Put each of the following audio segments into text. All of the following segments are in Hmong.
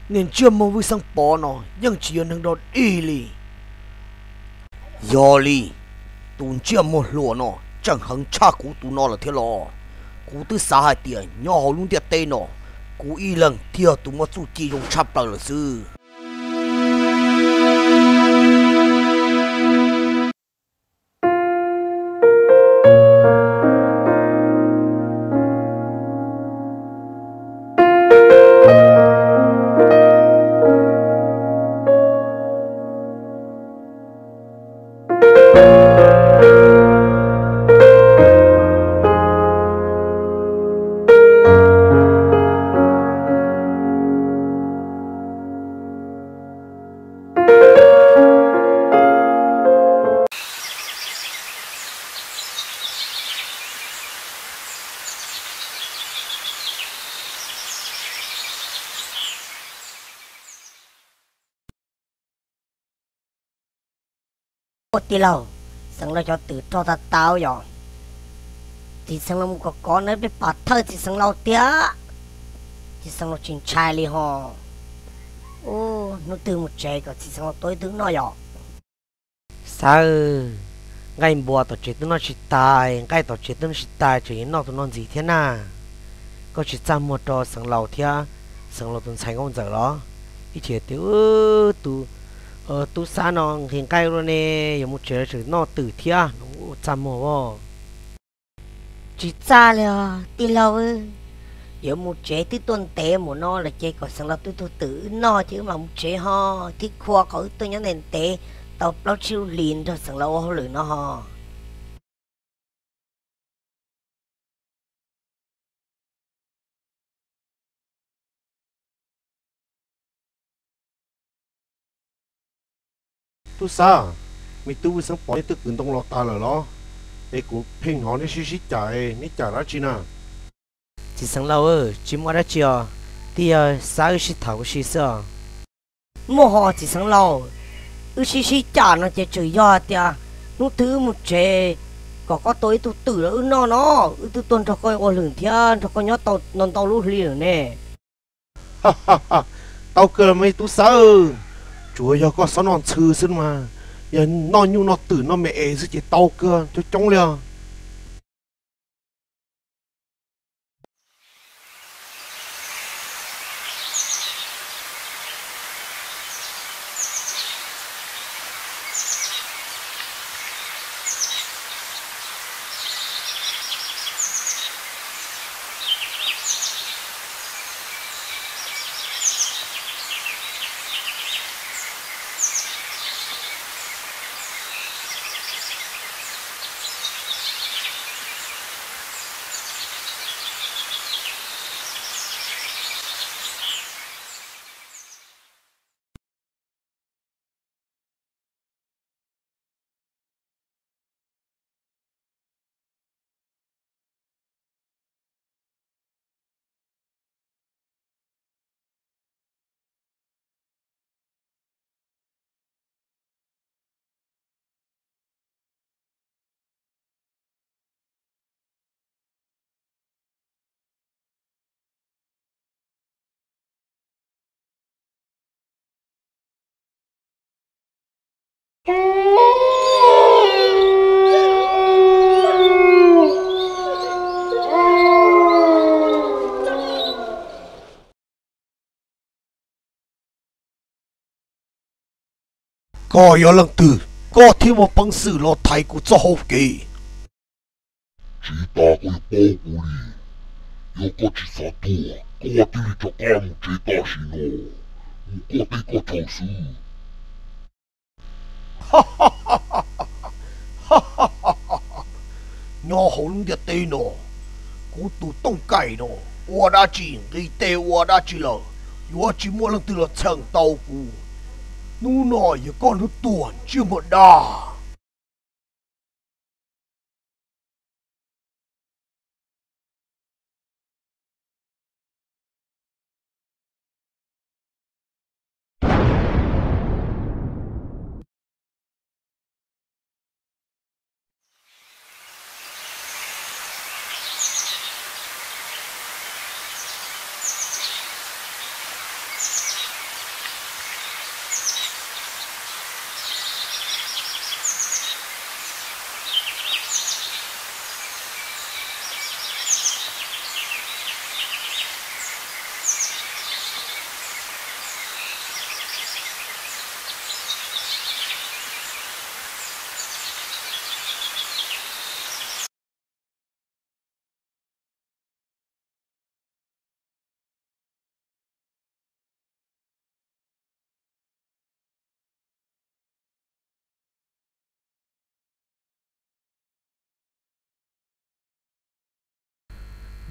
Niag ntsej muag Vwj Xeeb Pov no yeej tsis yog neeg dog dig li. Yog li, tus ntsej muag hluas no tseem heev tshaj kuv tus no lawm thiab los? Kuv twb xav hais tias nyob hauv lub ntiaj teb no, kuv ib leeg thiaj yog tus muaj txuj ci zoo tshaj plaws lawm xwb. Ua tij laug, Xeev Laus cov twm rog tau tau yom? Txiv Xeev Laus mus kom kov na peb pam thawj txiv Xeev Laus tiag. Txiv Xeev Laus tsis ntshai li ho. Ub, hnub twg mus tsev kom txiv Xeev Laus tua ib tug noj yom? Xav, nqaij npua tom tsev twb noj tsis tas, nqaij tom tsev twb noj tsis tas tseem yuav noj tus no ntxiv thiab na. Koj tsis txaj muag rau Xeev Laus thiab Xeev Laus tus ntxhais Nkauj Ntxawm los? Ib chim tias tus tub Xab no nqhis nqaij ua luaj ne, yuav mus tsev los tseem noj twm thiab, txaj muag as. Tsis txaj li os tij laug. Yuav mus tsev twb tuaj ntev mus no lawm ces kom Xeev Laus tua tug twm wb noj ces wb mam mus tsev ho. Thiab qhov wb tuaj nyob ntev ntev tau plaub tsib lub hlis nrog Xeev Laus ua hauj lwm no ho. Tub Xab, me tub Vwj Xeeb Pov neb twb kwv ntoo los tas lawm los? Es kuv pheej hnov neb sib sib cam, neb cam dab tsi na? Txiv Xeev Laus, tsis muaj dab tsi os, twb yog Xab wb sib tham ua si xwb os. Muaj ho txiv Xeev Laus, wb sib sib cam no ces tseem yog tias hnub twg wb mus tsev kom koj tua ib tug twm los wb noj no, wb twb tuaj nrog koj ua hauj lwm thiab nrog koj nyob tau ntau ntau lub hli lawm ne. Tau kawg los me tub Xab, tsuas yog koj txhob noj ntxhw xwb mas, yog noj nyuj noj twm noj me es xwb ces tau kawg coob coob li os. Koj yog leej twg, koj thiaj muaj peev xwm los thaiv kuv txoj hau kev? Tsis tas koj yuav paub kuv li. Yog koj tsis txhob tuag, koj cia li rov qab mus tsev tam sim no, mus koj teb koj chaw xwb. Nyob hauv lub ntiaj teb no, kuv tus Tooj Kaim no ua dab tsi nqis tes ua dab tsi lawm, yuav tsis muaj leej twg los txheem tau kuv. Hnub no yog koj hnub tuag ntsej muag dab.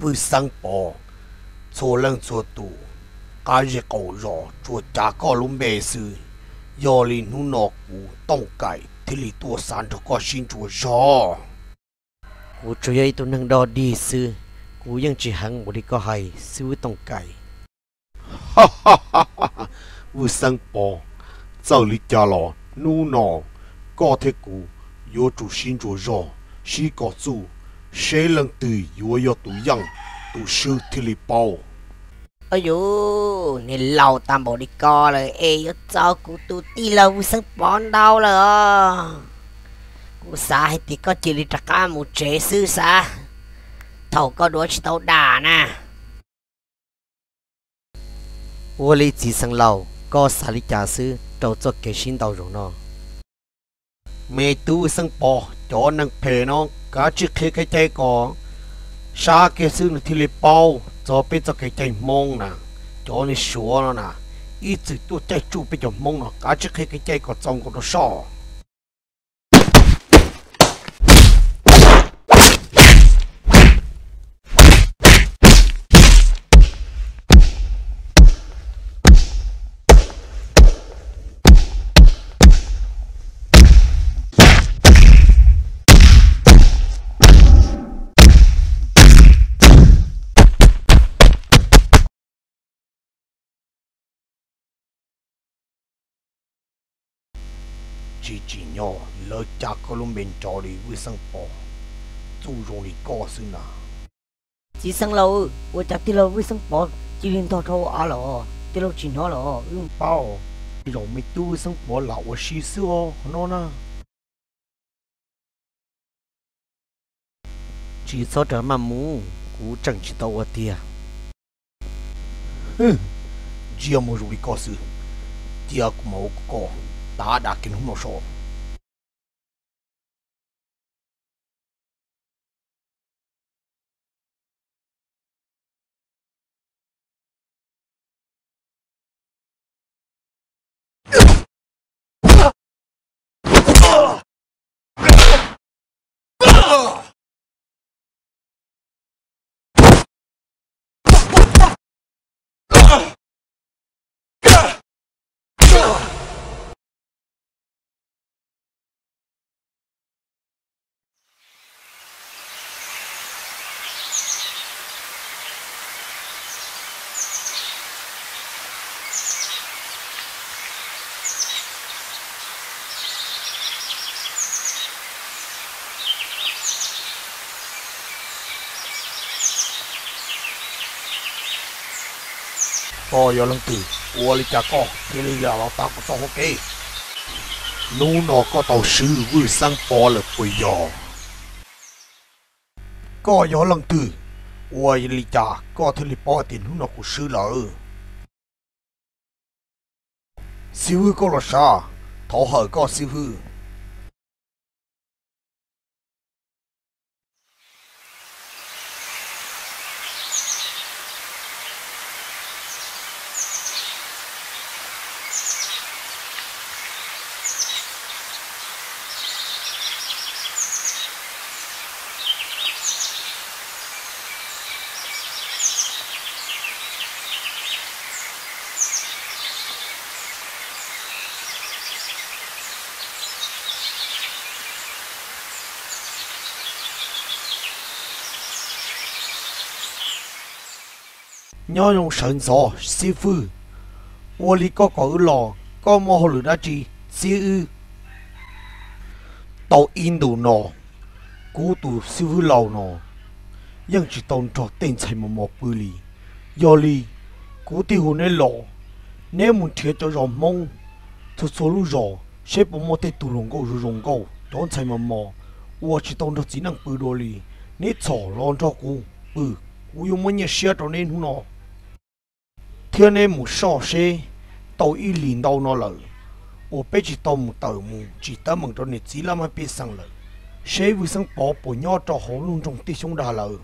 Vwj Xeeb Pov, txhua leej txhua tus, qab zej qaum zos tsuas cav koj lub npe xwb, yog li hnub no kuv Tooj Kaim thiaj li tuaj xav nrog koj sib ntsuas zog. Kuv tsuas yog ib tug neeg dog dig xwb, kuv yeej tsis heev ua li koj hais xwb Vwj Tooj Kaim. Vwj Xeeb Pov, txawm li cas los hnub no koj thiab kuv yuav tsum sib ntsuas zog, sib kom txuj, seb leej twg yuav yog tus yeej tus swb thiaj li paub. Au yus, niag laus tas npaum li ko lawm es yuav txaus kuv tus tij laug Vwj Xeeb Pov ntau lawm os. Kuv xav hais tias koj cia li rov qab mus tsev xwb xav, thaum koj duav tsis tau dam na. Ua li txiv xeev laus, koj xav li cas xwb rau txoj kev sib ntaus zaum no? Me tub Vwj Xeeb Pov, cov neeg phem no kav tsij qhia kev cai kom sab kiag xwb nws thiaj li paub txog peb txoj kev cai Hmoob na. Cov niag Suav no na, ib txwm tuaj caij tsuj peb cov Hmoob no, kav tsij qhia kev cai kom txaus nkaus rau soj. Tsis tsim nyog lawv ca koj lub npe nrov li Vwj Xeeb Pov, txuj zoo li koj xwb na. Txiv xeev laus, ua cas tij laug Vwj Xeeb Pov cia li ntog rau av lawm? Tij laug tsis hnov los wb paub. Zaum me tub Vwj Xeeb Pov lam ua si xwb os no na. Tsis txhob ras maj mus, kuv tseem tsis tau ua tiag. Ntsia muaj zoo li koj xwb, cia kuv mam ua koj tav dam kiag hnub no soj. Koj yog leej twg? Ua li cas koj thiaj li los tav kuv txoj hauv kev? Hnub no koj tau swb Vwj Xeeb Pov lawm puas yog? Koj yog leej twg? Ua li cas koj thiaj li paub tias hnub no kuv swb lawm? Xib hwb koj los sav, thov hawm koj xib hwb. Nyob zoo sawv ntxov xib fwb, ua li koj kom wb los, koj muaj hauj lwm dab tsi txib wb? Tau ib ntus no, kuv tus xib fwb laus no yeej tsis tau nrog tej ntxhais mos mos pw li. Yog li, kuv thiaj hu neb los, neb mus nrhiav cov zos Hmoob txhua txhua lub zos seb puas muaj tej tug hluas nkauj zoo zoo nkauj, cov ntxhais mos mos uas tsis tau nrog txiv neej pw dua li, neb txhom los nrog kuv pw, kuv yuav muab nyiaj siab rau neb hnub no. Thiab neb mus soj seb, tau ib hlis ntau no lawm uas peb tsis tau mus tawm mus tsim teeb meem rau niam txiv laj mab pej xeem lawm, seb Vwj Xeeb Pov puas nyob rau hauv lub nroog Tij Xyoob Dag lawm.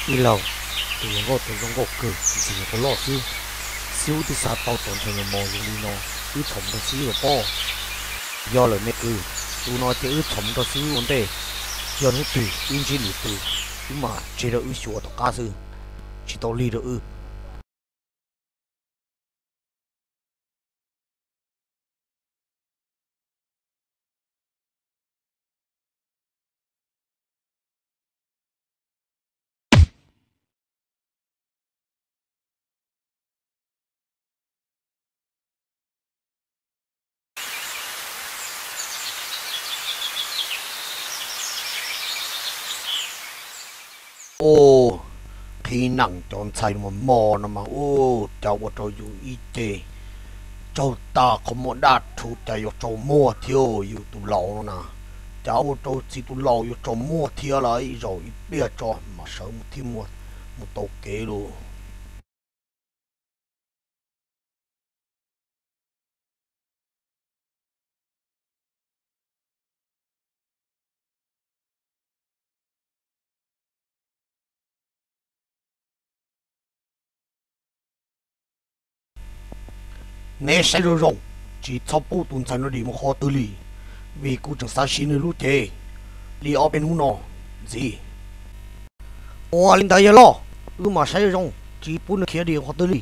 Tij laug, tus hluas nkauj tus zoo nkauj kawg, tus txiv tus loj xwb, xib hwb twb xav tau tau ntshaw mos zoo li no, wb txhob mus nrog xib hwb los pob. Yog lawm me kwv, tus no ces wb txhob mus nrog xib hwb ua ntej. Yog hnub twg wb ntsib lwm tus, wb mam tseg rau wb xyuas tom qab xwb, tsis tau lig rau wb. Ua, qhib nees cov ntxhais mos mos no mas ua cas ua rau yus ib ce tsaug tas qhov muag daj rhuv, cas yuav tsaug muag thiab yus tus laus no na. Cas ua rau txiv tus laus yuav tsaug muag thiab lawm, ib zaug ib pliag tso mam sawv mus thiab mus tau kev lauj. Neb saib zoo zoo, tsis txhob pub tus ntxhais no dim mus qhov twg li, vim kuv tseem xav siv nws lub cev li ob peb hnub no ntxiv. Ua li ntawd yawg loj, wb mam saib zoo zoo, tsis pub nws khiav dim qhov twg li.